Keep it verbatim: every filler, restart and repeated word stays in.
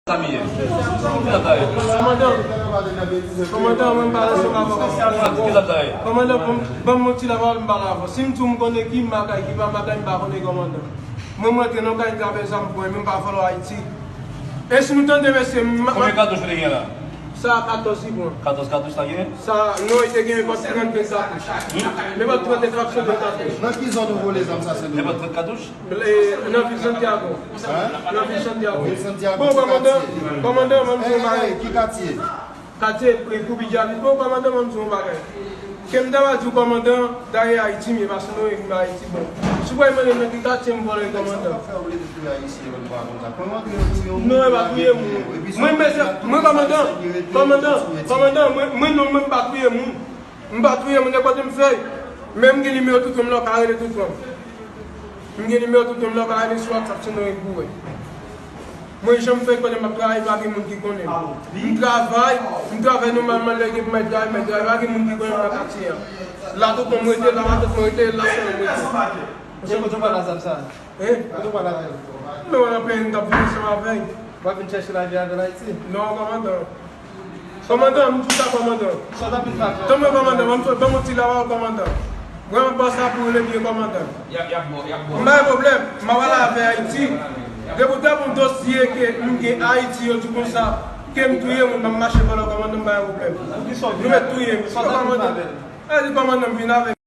Sa m ye. Ki sa ta ye? Kòmandan, kòmandan, mwen m pa nan sou avè w. Ki sa ta ye? Kòmandan, ban m, ban m yon ti lapawòl, m pale avè w. Si m di w m konn ekip Makay, ki pa Makay, m pa konnen kòmandan. Mwen, mwen te nan kay, m te avè zam pou mwen, men m pa vòlò Ayiti. E si nou tande, mesye, m, m, Konbyen katouch ou te gen la? Sa katòz li pran. Katòz katouch sa genyen? Sa, non, li te gen nenpòt trannde katouch. Hmm? Nenpòt trannde katouch. Nan ki zòn ou vòlè zam sa, Sendo? Nenpòt trannde katouch? E, nan vil Santiago. Hein? Nan vil Santiago. Vil Santiago, bon, ki kòmandan, katye? Kòmandan, ban m di w yon bagay. Hey, ki katye? Katye, e, Koubidjali. Bon, kòmandan, ban m di w yon bagay. Ke m ta va di w kòmandan, dayè Ayiti, m ye, paske nou, e, m Ayiti, bon. Si w pral mande m nan ki katye m vòlè kòmandan. Non, e pa touye moun. Mwen, mwen, mwen, kòmandan, kòmandan, kòmandan, mwen, mwen, non, mwen pa touye moun. M pa touye moun, nenpòt m fè. Men m gen nimewo Toutwon m la, w ka rele Toutwon. M gen nimewo Toutwon m la, w ka rele sou WhatsApp, sinon e gou wè. Mwen, jan m fè konnen m ap travay, pa gen moun ki konnen m. M travay, m travay nòmalman, lè gen pou mèt travay, mèt travay, pa gen moun ki konnen m nan katye a. La Toutwon m rete, la Matant mwen rete, la Seyòl mwen rete. Kote w pral avè zam sa? Hein? Kote w pral avè l? Non, nan peyi m t ap viv ansanm avè l. W ap vin chèche lavi avè l Ayiti? Non, kòmandan. Kòmandan, m di w sa, kòmandan. Sa w t ap vin fè? Tanpri, kòmandan, ban m, ban m yon ti lapawòl, kòmandan. Mwen, m ap pase pou rele byen, kòmandan. Y ap, y ap bon, y ap bon. M pa gen pwoblèm, m ap pale avè Ayiti. Depi w ta pou dosye ke m gen Ayiti, yo di konsa, ke m touye moun, m ap mache vòlò, kòmandan, m pa gen pwoblèm. Nou mèt touye m. Sa w t ap vin fè avè l? E di kòmandan m vin avè m.